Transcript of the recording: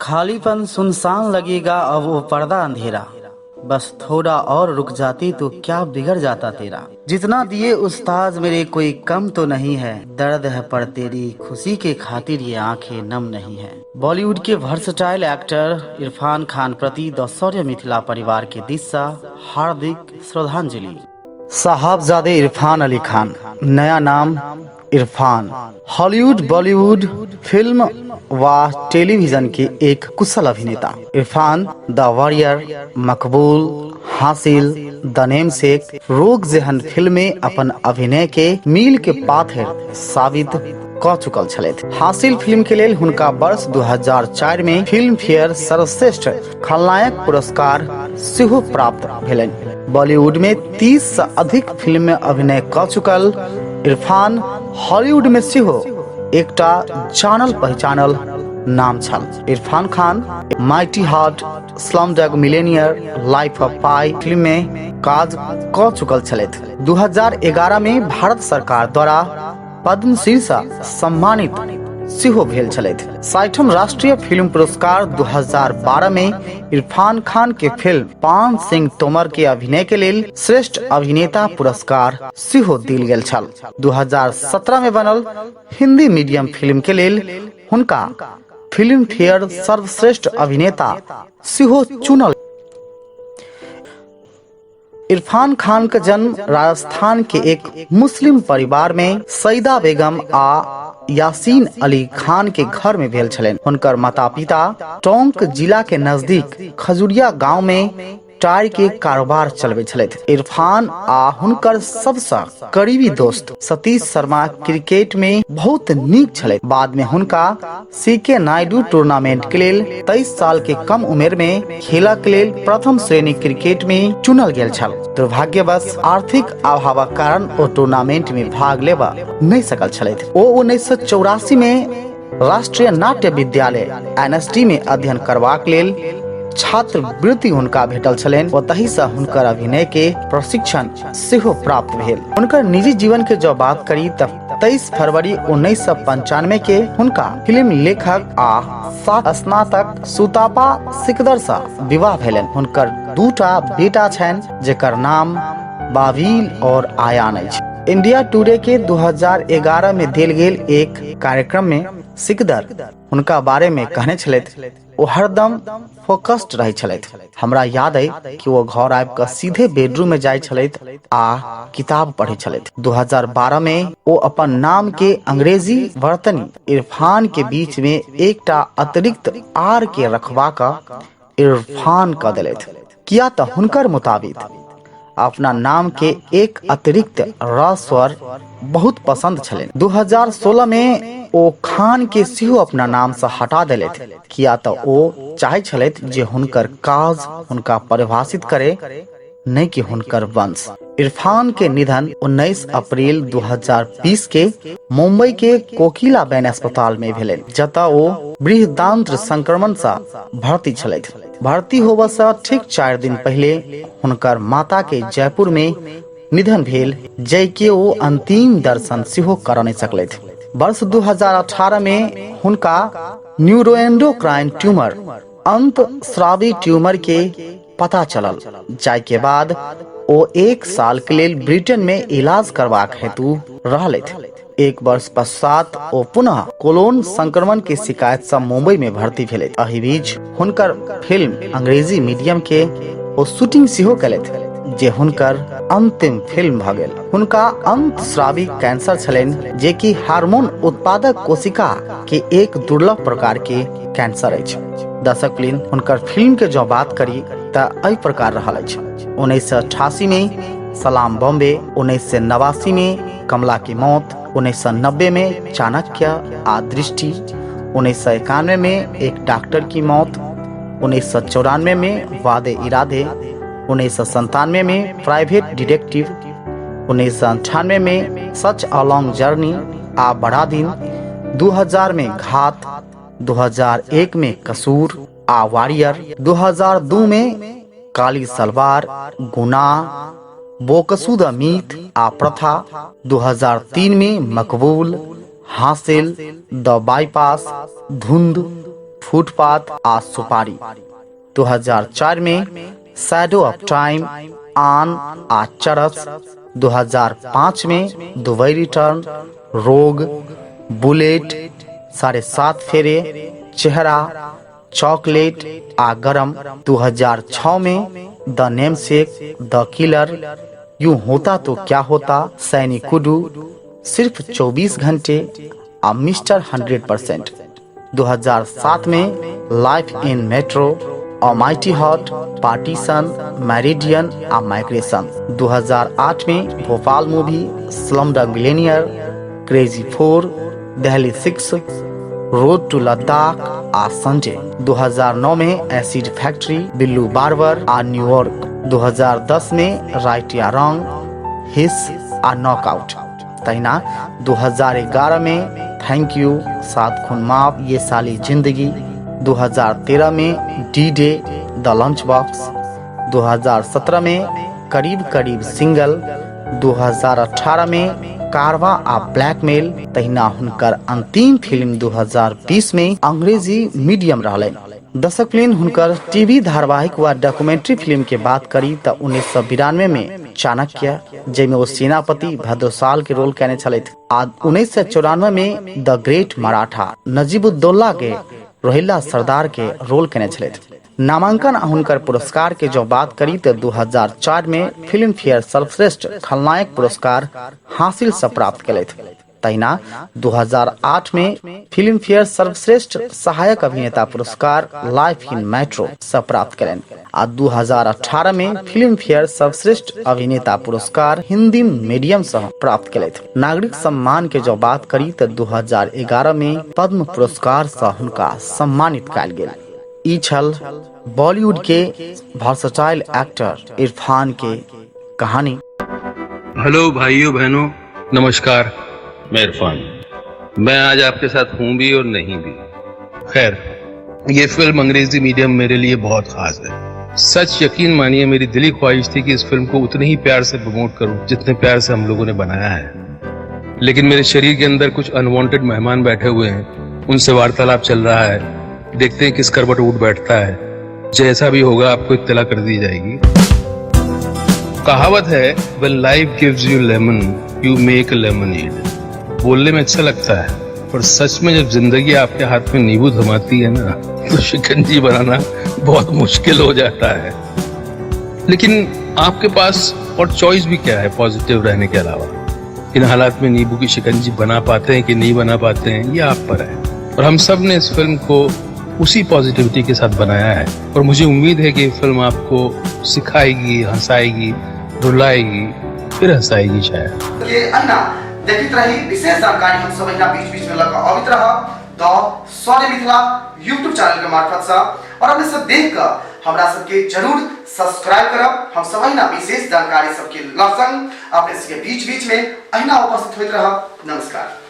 खालीपन सुनसान लगेगा अब वो पर्दा अंधेरा, बस थोड़ा और रुक जाती तो क्या बिगड़ जाता तेरा। जितना दिए उस्ताद मेरे कोई कम तो नहीं है, दर्द है पर तेरी खुशी के खातिर ये आंखें नम नहीं है। बॉलीवुड के वर्सटाइल एक्टर इरफान खान प्रति द शौर्य मिथिला परिवार के दिस सँ हार्दिक श्रद्धांजलि। साहबजादे इरफान अली खान, नया नाम इरफान, हॉलीवुड बॉलीवुड फिल्म वा टेलीविजन के एक कुशल अभिनेता। Irfan the warrior, Maqbool, Haasil, the namesake, रोग जेहन फिल्म में अपन अभिनय के मील के पाथर साबित क चुकल छलथि। हासिल फिल्म के लेल हुनका वर्ष 2004 में फिल्म फेयर सर्वश्रेष्ठ खलनायक पुरस्कार सेहो प्राप्त भेलनि। बॉलीवुड में 30 से अधिक फिल्म में अभिनय क चुकल इरफान हॉलीवुड में सेहो एकटा जानल पहचानल नाम छल। Irfan Khan mighty heart, Slumdog millionaire, life of Pi film में काज क चुकल छलथि। 2011 में भारत सरकार द्वारा पद्मश्री सँ सम्मानित सेहो भेल छलथि। 60म राष्ट्रीय फिल्म पुरस्कार 2012 में इरफान खान के फिल्म पान सिंह तोमर के अभिनय के लेल श्रेष्ठ अभिनेता पुरस्कार सेहो देल गेल छल। 2017 में बनल हिंदी मीडियम फिल्म के लेल हुनका फिल्म फेयर सर्वश्रेष्ठ अभिनेता सेहो चुनल। इरफान खान के जन्म राजस्थान के एक मुस्लिम परिवार में सईदा बेगम आ यासीन अली खान के घर में भेल छलनि। हुनकर माता पिता टोंक जिला के नजदीक खजुरिया गांव में टायर के कारोबार चलबै छलथि। इरफान आ हुनकर सबसँ करीबी दोस्त सतीश शर्मा क्रिकेट में बहुत नीक छलथि। बाद में हुनका सी के नायडू टूर्नामेंट के लेल 23 साल के कम उम्र में खेलक के लेल प्रथम श्रेणी क्रिकेट में चुनल गेल छल। दुर्भाग्यवश आर्थिक अभावक कारण ओ टूर्नामेंट में भाग लेबा नहीं सकल छलथि। ओ 1984 में राष्ट्रीय नाट्य विद्यालय एनएसडी में अध्ययन करबाक लेल छात्रवृत्ति हुनका भेटल छलनि। ओतहि से हुनकर अभिनय के प्रशिक्षण सेहो प्राप्त भेल। हुनकर निजी जीवन के जब बात करी त 23 फरवरी 1995 के हुनका फिल्म लेखक आ सात स्नातक सुतापा सिकदर सँ विवाह भेलनि। हुनकर दूटा बेटा छनि जेकर नाम बाबिल और आयान अछि। इंडिया टुडे के 2011 में देल गेल एक कार्यक्रम में सिकदर हुनका बारे में कहने छलथि, ओ हरदम फोकस्ड रहै छलथि। हमरा याद अइ कि ओ घर आबि कऽ सीधे बेडरूम में जाइ छलथि आ किताब पढ़ै छलथि। 2012 में ओ अपन नाम के अंग्रेजी वर्तनी इरफान के बीच में एकटा अतिरिक्त आर के रखबा कऽ इरफान कऽ देलथि, किया तऽ हुनकर मुताबिक अपना नाम के एक अतिरिक्त र स्वर बहुत पसंद छलनि। 2016 में ओ खान के सेहो अपना नाम से हटा देलथि, किया तऽ ओ चाहै छलथि जे हुनकर काज हुनका परिभाषित करे, नहि कि हुनकर वंश। इरफान के निधन 19 अप्रैल 2020 के मुंबई के कोकिला बेन अस्पताल में भेलनि, जतऽ ओ बृहदांत्र संक्रमण से भर्ती छलथि। भर्ती होबऽ से ठीक 4 दिन पहले हुनकर माता के जयपुर में निधन भेल, जाहिके ओ अंतिम दर्शन सेहो कर नहि सकलथि। वर्ष 2018 में हुनका न्यूरोएंडोक्राइन ट्यूमर अंतस्रावी ट्यूमर के पता चलल, जाहिके बाद ओ 1 साल के लेल ब्रिटेन में इलाज करबाक हेतु रहलथि। 1 वर्ष पश्चात ओ पुनः कोलोन संक्रमण के शिकायत से मुंबई में भर्ती भेलथि। एहि बीच हुनकर फिल्म अंग्रेजी मीडियम के ओ शूटिंग सेहो केलथि, जे हुनकर अंतिम फिल्म भ गेल। हुनका अंतस्रावी कैंसर छलनि, जे कि हार्मोन उत्पादक कोशिका के एक दुर्लभ प्रकार के कैंसर अछि। दर्शक प्लीन हुनकर फिल्म के जँ बात करी त एहि प्रकार रहल अछि। 1988 में सलाम बॉम्बे, 1989 में कमला की मौत, 1990 में चाणक्य आ दृष्टि, 1991 में एक डॉक्टर की मौत, 1994 में वादे इरादे, 1997 में प्राइवेट डिटेक्टिव, 1998 में सच अ लॉन्ग जर्नी आ बड़ा दिन, 2000 में घात, 2001 में कसूर आ वॉरियर, 2002 में काली सलवार, गुनाह, बोकसूद मीत आ प्रथा, 2003 में मकबूल, हासिल, द बाईपास, धुंध, फुटपाथ आ सुपारी। 2004 में शैडो ऑफ टाइम, आन आ चरस। 2005 में दुबई रिटर्न, रोग, बुलेट, 7.5 फेरे, चेहरा, चॉकलेट आ गरम। 2006 में द नेमसेक, द किलर, यूं होता तो क्या होता, सैनिकुडू, सिर्फ 24 घंटे आ मिस्टर 100%। 2007 में life in metro, almighty hot, partition, meridian आ माइग्रेशन। 2008 में Bhopal movie, Slumdog millionaire, crazy 4, Delhi 6, road to Ladakh आ संडे। 2009 में एसिड फैक्ट्री, बिल्लू बार्बर आ न्यूयॉर्क। 2010 में राइट या रॉन्ग, हिस आ नॉकआउट। तहिना 2011 में thank you, सात खून माफ, ये साली जिंदगी। 2013 में D day, the lunch box. 2017 में करीब करीब सिंगल। 2018 में कारवा आ ब्लैकमेल। तहिना हुनकर अंतिम फिल्म 2020 में अंग्रेजी मीडियम रहलनि। दर्शक फिल्म हुनकर टीवी धारावाहिक वा डॉक्यूमेंट्री फिल्म के बात करी तऽ 1992 में चाणक्य, जाहिमे ओ सेनापति भद्रसाल के रोल केने छलथि, आ 1994 में द ग्रेट मराठा, नजीबुद्दौला के रोहिल्ला सरदार के रोल केने छलथि। नामांकन आ हुनकर पुरस्कार के जँ बात करी तऽ 2004 में फिल्म फेयर सर्वश्रेष्ठ खलनायक पुरस्कार हासिल से प्राप्त केलथि। तहिना 2008 में फिल्म फेयर सर्वश्रेष्ठ सहायक अभिनेता पुरस्कार लाइफ इन मेट्रो से प्राप्त केलनि आ 2018 में फिल्म फेयर सर्वश्रेष्ठ अभिनेता पुरस्कार हिंदी मीडियम से प्राप्त केलथि। नागरिक सम्मान के जँ बात करी तऽ 2011 में पद्म पुरस्कार से हुनका सम्मानित कयल गेल। ई छल बॉलीवुड के वर्सटाइल एक्टर इरफान के कहानी। हेलो भाइयों बहनों, नमस्कार। मैं इरफान, मैं आज आपके साथ हूं भी और नहीं भी। खैर, ये फिल्म अंग्रेजी मीडियम मेरे लिए बहुत खास है। सच यकीन मानिए, मेरी दिली ख्वाहिश थी कि इस फिल्म को उतने ही प्यार से प्रमोट करूं जितने प्यार से हम लोगों ने बनाया है। लेकिन मेरे शरीर के अंदर कुछ अनवांटेड मेहमान बैठे हुए हैं, उनसे वार्तालाप चल रहा है। देखते हैं किस करवट उठ बैठता है। जैसा भी होगा आपको इत्तला कर दी जाएगी। कहावत है, when life gives you lemon, you make a lemonade। बोलने में अच्छा लगता है, पर सच में जब जिंदगी आपके हाथ में नींबू थमाती है ना, तो शिकंजी बनाना बहुत मुश्किल हो जाता है। लेकिन आपके पास और चॉइस भी क्या है पॉजिटिव रहने के अलावा? इन हालात में नींबू की शिकंजी बना पाते हैं कि नहीं बना पाते हैं, ये आप पर है। और हम सब ने इस फिल्म को उसी पॉजिटिविटी के साथ बनाया है और मुझे उम्मीद है कि ये फिल्म आपको सिखाएगी, हंसाएगी, रुलाएगी, फिर हंसाएगी शायद। के अहिना देखैत रही। विशेष जानकारी हम सब अहिना बीच बीच में लऽ कऽ अबैत रहब द सौर्य मिथिला यूट्यूब चैनल के मार्फत से, और अपने सब देख कऽ हमरा सबके जरूर सब्सक्राइब करब। हम सब अहिना विशेष जानकारी सबके लऽ संग अपने सबके बीच बीच में अहिना उपस्थित होइत रहब। नमस्कार।